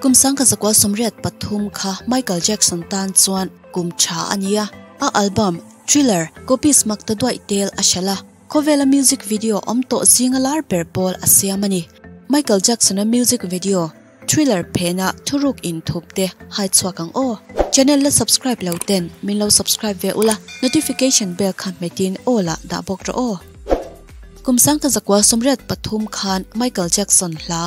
Kum 1983 kha Michael Jackson tan chuan kum tha a ni a, a album Thriller copies maktaduaih tel a hralh a, khawvela music video awm tawh zinga lar ber pawl a siam a ni. Michael Jackson-a music video Thriller phena thuruk inthup te hai chhuak ang aw. Channel la subscribe lo ten min lo subscribe ve ula, notification bell kha hmetin all ah dah bawk rawh aw. Kum 1983 khan Michael Jackson hla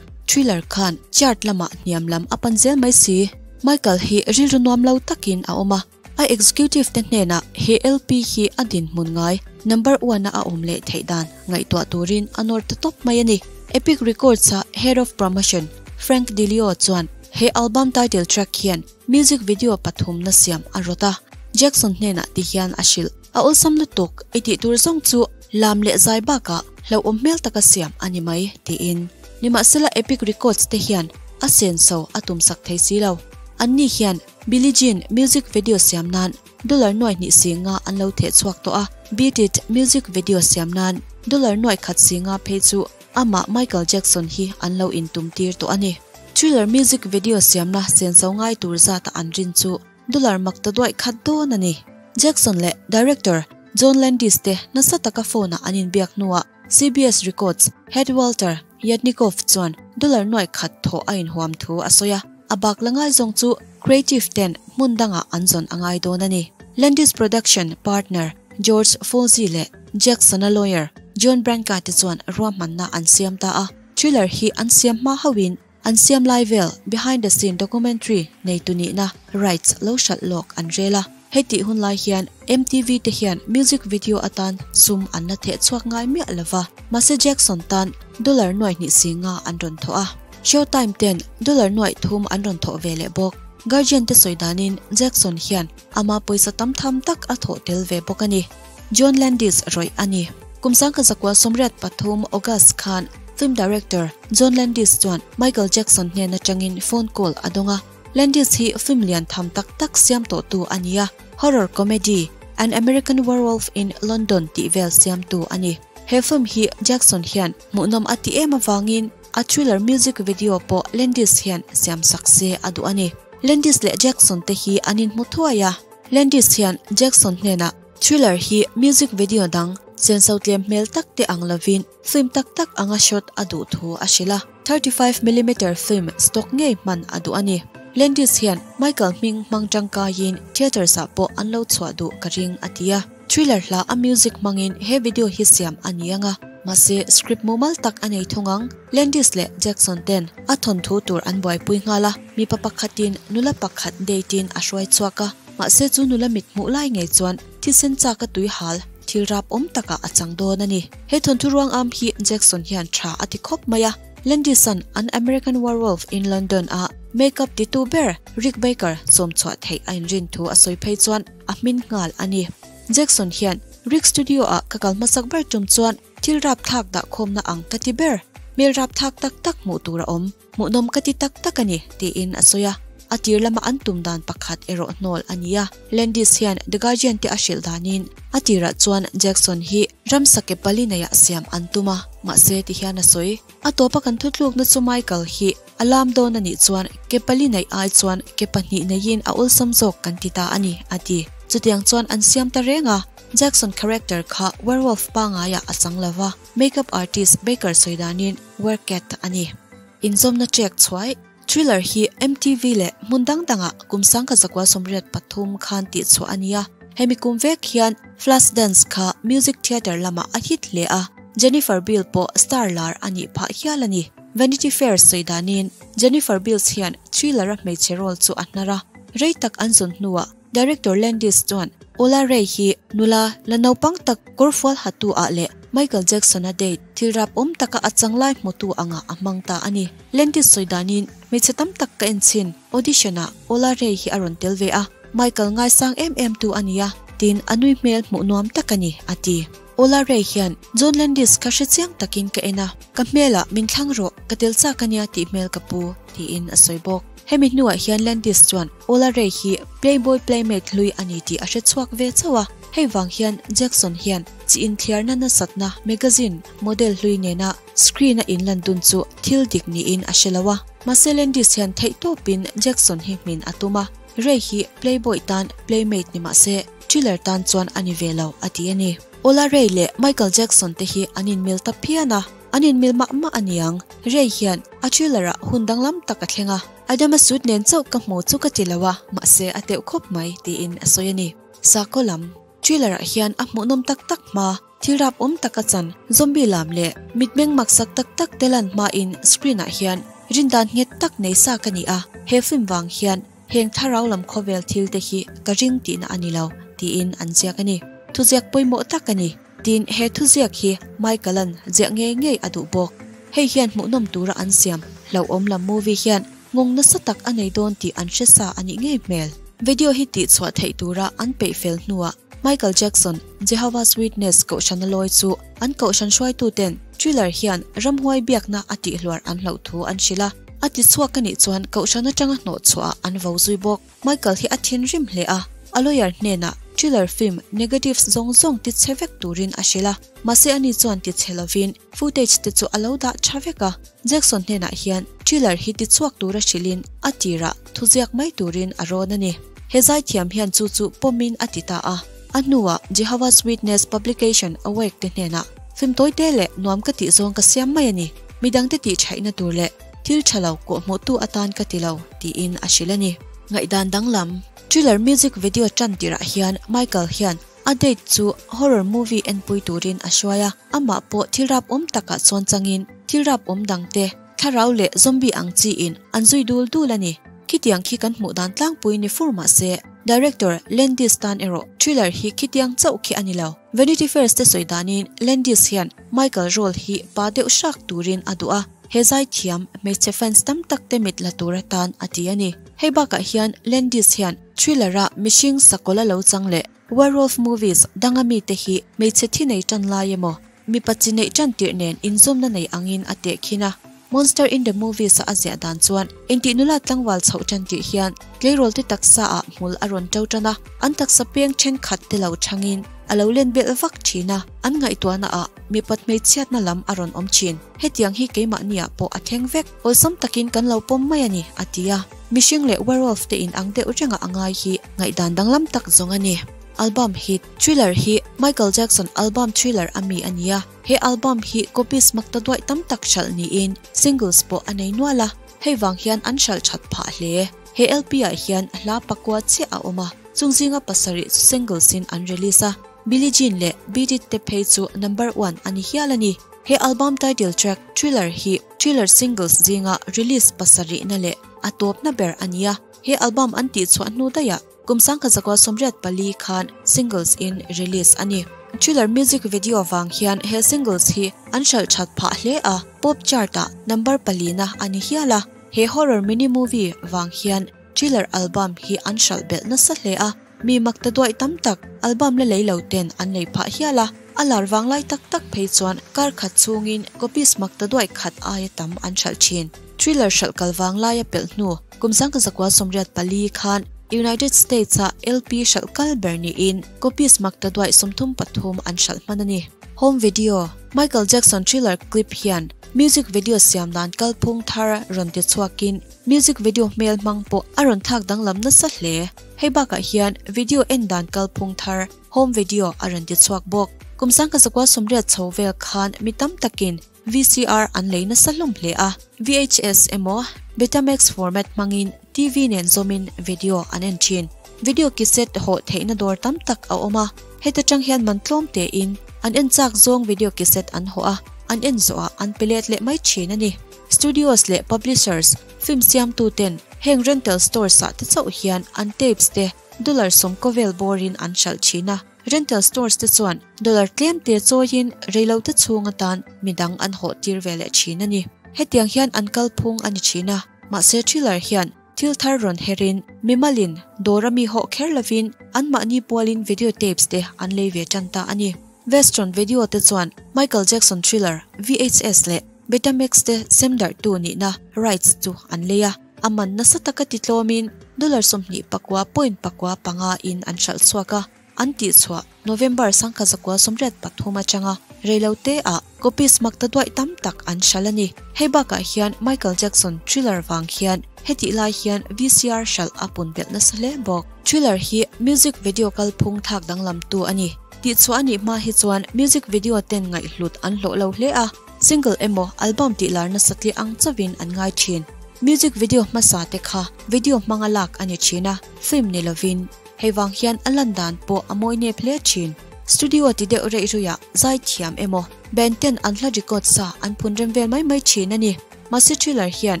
Thriller khan chart lamah hniam lam a pan zel mai si. Michael hi rilru nuam lo takin a awm a, a executive te hnenah he LP hi a dinhmun ngai number one a a awm leh theih dan ngaihtuah turin a nawr ta tawp mai a ni. Epic Records-a head of promotion Frank DiLeo chuan he album title track hian music video pathumna siam a rawt a, Jackson hnenah ti hian a hrilh. A awlsam lutuk, i tih tur zawng chu lam leh zai bakah hlauhawm hmel taka siam a ni mai, tiin. Nimahsela Epic Records te hian a senso a tumsak thei si lo. Anni hian Billie Jean music video siam nan dollar nuai hnih si nga an lo theh chhuak tawh a, Beat It music video siam nan dollar nuai khat si nga phei chu amah Michael Jackson hi an lo intum tir tawh a ni. Thriller music video siamna senso ngai tur zata an rin chu Dollar mak ta duaih khat dawn a ni. Jackson leh director John Landis te nasa taka phone-a an inbiak hnuah CBS Records head Walter Yetnikoff chuan dollar nuaih khat thawh a inhuam thu a sawi a, a bak la ngai zawng chu creative ten hmun dangah an zawn a ngai dawn a ni. Landis production partner George Folsey leh Jackson-a lawyer John Branca te chuan ruahmanna an siam ta a, thriller hi an siam hma hauhin An siam lai vel behind the scene documentary neitu nihna rights lo hralh lawk an rel a. Hetih hun lai hian MTV te hian music video atan sum an la theh chhuak ngai miah lova, mahse Jackson tan dollar nuaih hnih si nga an rawn thawh a. Showtime ten dollar nuaih thum an rawn thawh ve leh bawk. Guardian te sawi danin Jackson hian ama pawisa tam tham tak a thawh tel ve bawk a ni. John Landis rawih a ni. Kum 1983 August khan film director John Landis chuan Michael Jackson hnen atangin phone call a dawng a. Landis hi film lian tham tak tak siam tawhtu a ni a, horror comedy An American Werewolf in London tih vel siamtu a ni. He film hi Jackson hian hmuhnawm a ti em avangin a thriller music video pawh Landis hian siamsak se a duh a ni. Landis leh Jackson te hi an inhmu thuai a. Landis hian Jackson hnenah Thriller hi music video dang senso tlem hmel tak te ang lovin film tak tak anga shot a duh thu a hrilh a, 35 millimeter film stock ngei hman a duh a ni. Landis hian Michael hming hmang tangkaiin theatres ah pawh an lo chhuah duh ka ring a ti a. Thriller hla a music hmangin he video hi siam a ni ang a, mahse script mumal tak a nei thung ang. Landis leh Jackson ten a thawnthu tur an buaipui nghal a, mipa pakhatin nula pakhat date in a hruai chhuak a. Mahse chu nula mit hmuh lai ngei chuan thisen chak a tui hal thil rap awm takah a chang dawn a ni. He thawnthu ruang am hi Jackson hian tha a ti khawp mai a, Landis-a'n an American Werewolf in London a make-up titu ber Rick Baker sawm chhuah theih a inrin thu a sawi phei chuan a hmin nghal a ni. Jackson hian Rick studio ah ka kal hmasak ber tum chuan thil rap thlak dah khawmna ang ka ti ber, hmel rap thlak tak tak hmuh tur a awm. Hmuhnawm ka ti tak tak a ni, tiin a sawi a. A tir lama an tum dan pakhat erawh hnawl a ni a. Landis hian The Guardian te a hrilh danin a tirah chuan Jackson hi ramsa ke pali neiah siam an tum a, mahse ti hian a sawi. A tawpa kan thutlukna chu Michael hi a lam dawn a nih chuan ke pali neih ai chuan ke pahnih neiin a awlsam zawk kan ti ta a ni, a ti. Chutiang chuan an siam ta reng a, Jackson character kha werewolf pangaiah a chang lova, makeup artist Baker sawi danin Werecat a ni. Inzawmna ṭek chhuai, Thriller hi MTV leh hmun dang dangah kum 1983 khan tihchhuah a ni a. Hemi kum vek hian Flashdance kha music theatre lamah a hit hle a, Jennifer Beal pawh star lar a nih phah hial a ni. Vanity Fair sawi danin Jennifer Beals hian Thriller-a hmeichhe role chu a hnar a, rei tak an zawn hnuah Director Landis chuan Ola Ray hi nula la naupang tak kawrfual hatu ah leh Michael Jackson-a date thil rap awm taka a chang lai hmutu angah a hmang ta a ni. Landis sawi danin hmeichhe tam tak ka en chhin audition-ah Ola Ray hi a rawn tel ve a, Michael ngaisang em em tu a ni a, tin a nui hmel hmuh nuam tak a ni, a ti. Ola Ray hian John Landis kha hre chiang takin ka en a, ka hmelah min thlang rawh, ka tel chak a nia tih hmel ka pu, tiin a sawi bawk. Hemi hnuah hian Landis chuan Ola Ray hi Playboy Playmate hlui a ni tih a hre chhuak ve chauh a. Hei vang hian Jackson hian chi inthliarna nasatna magazine model hlui nena screen a inlan dun chu thil dik niin a hre lo a. Mahse Landis hian theihtawpin Jackson hi hmin a tum a, Ray hi Playboy tan playmate ni mahse Thriller tan chuan a ni ve lo a ti a ni. Ola Ray leh Michael Jackson te hi an inmil ta phian a, an inmil mah mah a niang. Ray hian a Thriller ah hun danglam tak a thleng a, Adama suit nen chauh ka hmu chu ka ti lo a, mahse a teuh khawp mai tiin a sawi a ni. Sakhaw lam Thriller ah hian a hmuhnawm tak tak hma, thil rap awm tak a chan, zombie lam leh mitmeng maksak tak tak te lan hmain screen ah hian rindan nghet tak nei sa ka ni a, he film vang hian heng thlarau lam khawvel thil te hi ka ring tihna a ni lo tiin an ziak a ni. Thuziak pawimawh tak a ni. Tin, he thuziak hi Michael-a'n ziah ngei ngei a duh bawk. Hei hian hmuhnawm tura an siam hlauhawm lam movie hian nghawng nasa tak a nei dawn tih an hre sa a nih ngei hmel. Video hi tihchhuah theih tura an peih fel hnuah Michael Jackson, Jehovah's Witness kohhrana lawi chu an kohhran hruaituten Thriller hian ramhuai biakna a tihhluar an hlauh thu an hrilh a, a tichhuak a nih chuan kohhran atanga hnawhchhuahah an vo zui bawk. Michael hi a thinrim hle a, a lawyer hnenah thriller film negatives zawng zawng ti chhe vek turin a hrilh a, mahse ani chuan ti chhe lovin footage te chu a lo dah tha vek a. Jackson hnenah hian thriller hi ti chhuak tura hrilhin a tirah thuziak mai turin a rawn a ni. He zaithiam hian chu chu pawmin a ti ta a. A hnuah Jehovah's Witness publication Awake te hnenah film tawite leh nuam ka tih zawng ka siam mai a ni, midangte tih thaihna tur leh Thil tha lo kawhhmuhtu atan ka ti lo, tiin a hrilh a ni. Ngaihdan danglam, Thriller music video tan tirah hian Michael hian a date chu horror movie enpui turin a hruai a, amah pawh thil rap awm takah chuan changin thil rap awm dangte, thlarau leh zombie ang chiin an zui dul dul a ni. Khitiang khi kan hmuh dan tlangpui ni fur mah se, director Landis tan erawh thriller hi khitiang chauh khi a ni lo. Vanity Fair's te sawi danin Landis hian Michael role hi pa deuh hrak turin a duh a. He zaithiam hmeichhe fans tam tak te mit la tur atan a ti a ni. Hei bakah hian Landis hian thriller a mihring sakawlh a lo chang leh werewolf movies danga mite hi hmeichhe thi nei tan lai emaw mipa chi neih tan tirh nen inzawmna nei angin a tehkhin a. Monster in the Movies a a ziah dan chuan intih nula tlangval chhoh tan tirh hian tleirawl te taksa ah hmul a rawn to tan a, an taksa peng thenkhat te lo changin a lo len belh vak thin a, an ngaihtuahna ah mipat hmeichhiatna lam a rawn awm thin. Hetiang hi keimahniah pawh a thleng vek, awlsam takin kan lo pawm mai a ni, a ti a. Mihring leh werewolf te in ang deuh renga a ngai hi ngaihdan danglam tak zawng a ni. Album hit, Thriller hi Michael Jackson album Thriller a mi a ni a, he album hi copies makta duaih tam tak hralh niin singles pawh a nei nual a, hei vang hian an hralh that phah hle. He LP ah hian hla pakua chiah a awm a, chung zinga pasarih chu singles in an release a, Billie Jean leh Beat It te phei chu number one a ni hial a ni. He album title track Thriller hi Thriller singles zinga release pasarihna leh a tawpna ber a ni a, he album an tihchhuah hnu daihah kum 1984 khan singles in release a ni. Thriller music video vang hian he singles hi an hralh that phah hle a, pop chart ah number palina a ni hial a, he horror mini movie vang hian Thriller album hi an hralh belh nasa hle a, Mi mak ta duaih tam tak album la lei lo ten an lei phah hial a, a lar vang lai tak tak phei chuan kar khat chhungin copies mak ta duaih khat aia tam an hralh thin. Thriller hralh kal vang laia pelh hnu kum 1984 khan United States-a LP hralh kal ber niin copies mak ta duaih 33 an hralh hman a ni. Home Video, Michael Jackson Thriller clip hian music video siam dan kalphung thar rawn ti chhuakin music video hmel hmang pawh a rawn thlak danglam nasa hle. Hei bakah hian video en dan kalphung thar, home video, a rawn ti chhuak bawk. Kum 1980 chho vel khan mi tam takin VCR an lei nasa hlawm hle a, VHS emaw Betamax format hmangin TV nen zawmin video an en thin. Video cassette hawh theihna dawr tam tak a awm a, heta tang hian man tlawm tein an en chak zawng video cassette an hawh a, an en zawhah an pe let leh mai thin a ni. Studios leh publishers, Film siamtuten heng rental stores ah te chauh hian an tapes te dollar sawmkaw vel bawrin an hralh thin a, rental stores te chuan dollar tlem te chawiin reilote chhung atan midang an hawh tir ve leh thin a ni. Hetiang hian an kalphung a ni thin a, mahse thriller hian thil thar rawn herin mimalin dawra mi hawh kher lovin anmahni pualin video tapes te an lei ve tan ta a ni. Western video te chuan Michael Jackson thriller VHS leh Betamax te semdarhtu nihna rights chu an lei a, a man nasa taka titlawmin dollar 29 point pakua panga in an hralh chhuak a. an tihchhuah November 1983 atanga reilote ah copies maktaduaih tam tak an hralh a ni. Hei bakah hian Michael Jackson Thriller vang hian hetih lai hian VCR hralh a pun belh nasa hle bawk. Thriller hi music video kalphung thlak danglamtu a ni. Tihchhuah a nih hma hi chuan music video ten ngaihhlut an hlawh lo hle a, single emaw album tih lar nasa tliah ang chauhin an ngai thin. Music video hmasa te kha video hmanga lak a ni thin a, film ni lovin. Hei vang hian a lan dan pawh a mawi nep hle thin. Studio ti deuh reih ruiah zai thiam emaw band ten an hla record sa an phun rem vel mai mai thin a ni. Mahse Thriller hian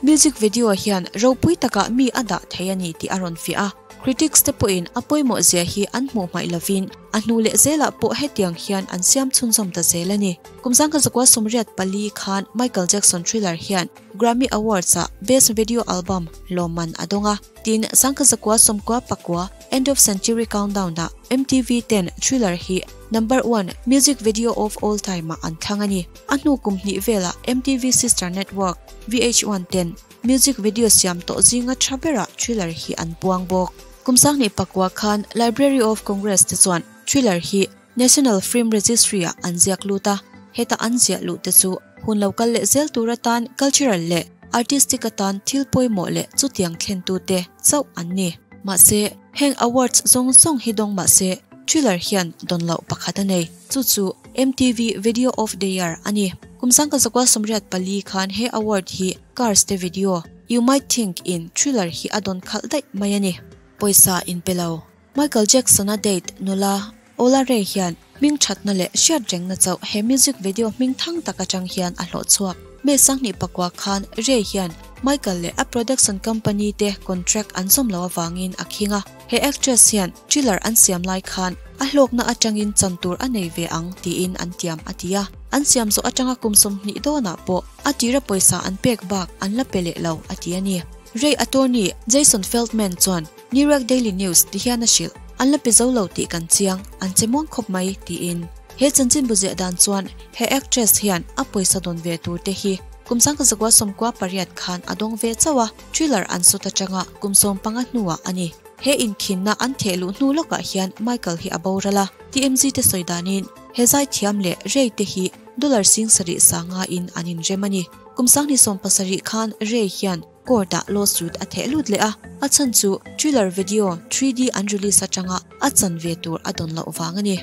music video hian ropui takah mi a dah thei a ni tih a rawn fiah a. Critics te pawhin a pawimawh zia hi an hmuh hmaih lovin a hnu leh zelah pawh hetiang hian an siam chhunzawm ta zel a ni. Kum 1984 khan Michael Jackson Thriller hian Grammy Awards ah Best Video Album lawmman a dawng a. Tin, 1999 End of Century Countdown ah MTV ten Thriller hi Number One Music Video of All Time ah an thlang a ni. A hnu kum hnih velah MTV sister network VH1 ten Music video siam tawh zinga tha berah Thriller hi an puang bawk. Kum 2009 khan Library of Congress te chuan Thriller hi National Film Registry ah an ziak lut a, heta an ziah luh te chu hun lo kal leh zel tur atan cultural leh artistic atan thil pawimawh leh chutiang thlentu te chauh an ni. Mahse, heng awards zawng zawng hi dawng mahse Thriller hian dawn loh pakhat a nei, chu chu MTV Video of the Year a ni. Kum 1984 khan he award hi Cars te video You Might Think in Thriller hi a dawn khalh daih mai a ni. Pawisa inpe lo. Michael Jackson-a date nula Ola Ray hian hming thatna leh hriat rengna chauh he music video hming thang tak atang hian a hlawh chhuak. May 2009 khan Ray hian Michael leh a production company te contract an zawm loh avangin a khing a. He actress hian Thriller an siam lai khan a hlawkna atangin chan tur a nei ve ang tiin an tiam a ti a. An siam zawh atanga kum 20 dawnah pawh a tira pawisa an pek bak an la pe leh lo a ti a ni. Ray attorney Jason Feldman chuan New York Daily News ti hian a hrilh, An la pe zo lo tih kan chiang, an che muang khawp mai, tiin. He chanchinbu ziah dan chuan he actress hian a pawisa dawn ve tur te hi kum 1998 khan a dawng ve chauh a, thriller an sut atanga kum 15 hnuah a ni. He inkhinna an theh luh hnu lawkah hian Michael hi a boral a, TMZ te sawi danin he zaithiam leh Ray te hi dollar 7000 sanga in an inrem a ni. Kum 2017 khan Ray hian Court ah lawsuit a theh lut leh a, a chhan chu thriller video 3D an release atanga a chan ve tur a dawn loh vang a ni.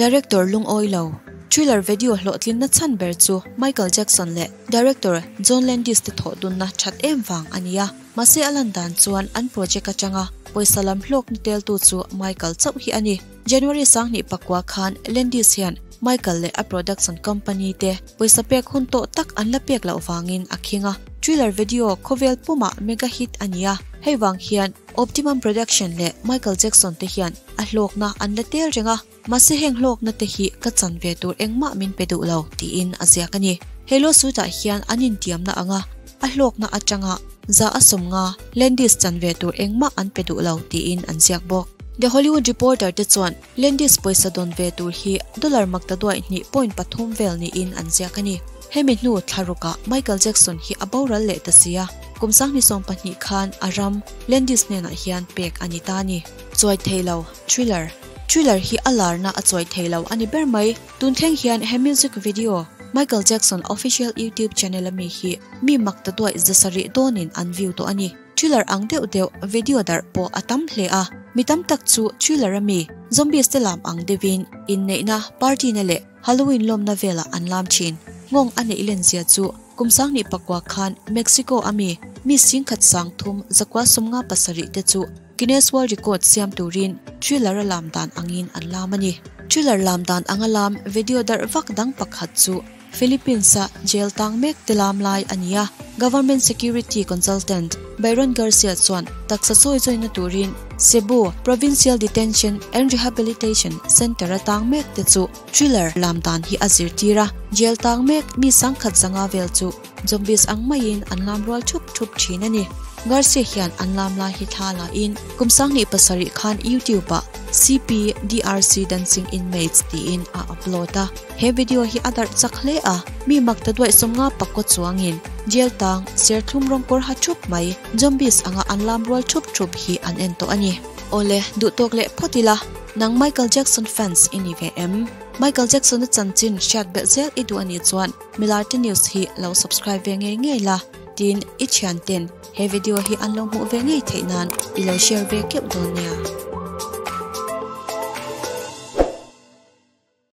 Director lungawi lo. Thriller video hlawhtlinna chhan ber chu Michael Jackson leh director John Landis te thawh dunna that em vang a ni a, mahse a lan dan chuan an project atanga pawisa lam hlawkna teltu chu Michael chauh hi a ni. January 2009 khan Landis hian Michael leh a production company te pawisa pek hun tawh tak an la pek loh vangin a khing a. Thriller video khawvel pumah mega hit a ni a, hei vang hian Optimum Production leh Michael Jackson te hian a hlawkna an la tel reng a, mahse heng hlawkna te hi ka chan ve tur engmah min pe duh lo tiin a ziak a ni. He lawsuit ah hian an intiamna anga a hlawkna atanga 50% Landis chan ve tur engmah an pe duh lo tiin an ziak bawk. The Hollywood Reporter te chuan Landis pawisa dawn ve tur hi dollar maktaduaih hnih point pathum vel niin an ziak a ni. Hemi hnu thlarukah Michael Jackson hi a boral leh ta si a, kum 2020 khan a ram Landis hnenah hian pek a ni ta a ni. Chuai thei lo, Thriller. Thriller hi a larna a chuai thei lo a ni ber mai. Tun thleng hian he music video Michael Jackson official YouTube channel ami hi mi maktaduaih 700 dawnin an view tawh a ni. Thriller ang deuh deuh video darh pawh a tam hle a, mi tam tak chu thriller ami zombies te lam ang deuhin inneihna, party na leh Halloween lawmna velah an lam thin. Nghawng a neih len zia chu kum 2009 khan Mexico ami mi 13,957 te chu Guinness World Record siam turin thriller a lam dan angin an lam a ni. Thriller lam dan anga lam video darh vak dang pakhat chu Philippines-a jail tang mek te lam lai a ni a, Government Security Consultant Byron Garcia chuan taksa sawi zawina turin Cebu Provincial Detention and Rehabilitation Center-a tang mek te chu thriller lam dan hi a zirtir a, jail tang mek mi 1,500 vel chu zombies ang maiin an lam rual thup thup thin a ni. Garcia hian an lam lai hi thla lahin kum 2007 khan YouTube-ah CPDRC Dancing Inmates tiin a upload a. He video hi a darh chak hle a, mi maktaduaih 59 chuangin jail tang serthlum rawng kawr ha thup mai zombies anga an lam rual thup thup hi an en tawh a ni. Awle, duh tawk leh phawt ila. Nang Michael Jackson fans i ni ve em? Michael Jackson-a chanchin hriat belh zel i duh a nih chuan Milarte News hi lo subscribe ve ngei ngei la, tin i thianten he video hi an lo hmuh ve ngei theih nan i lo share ve keuh dawn nia.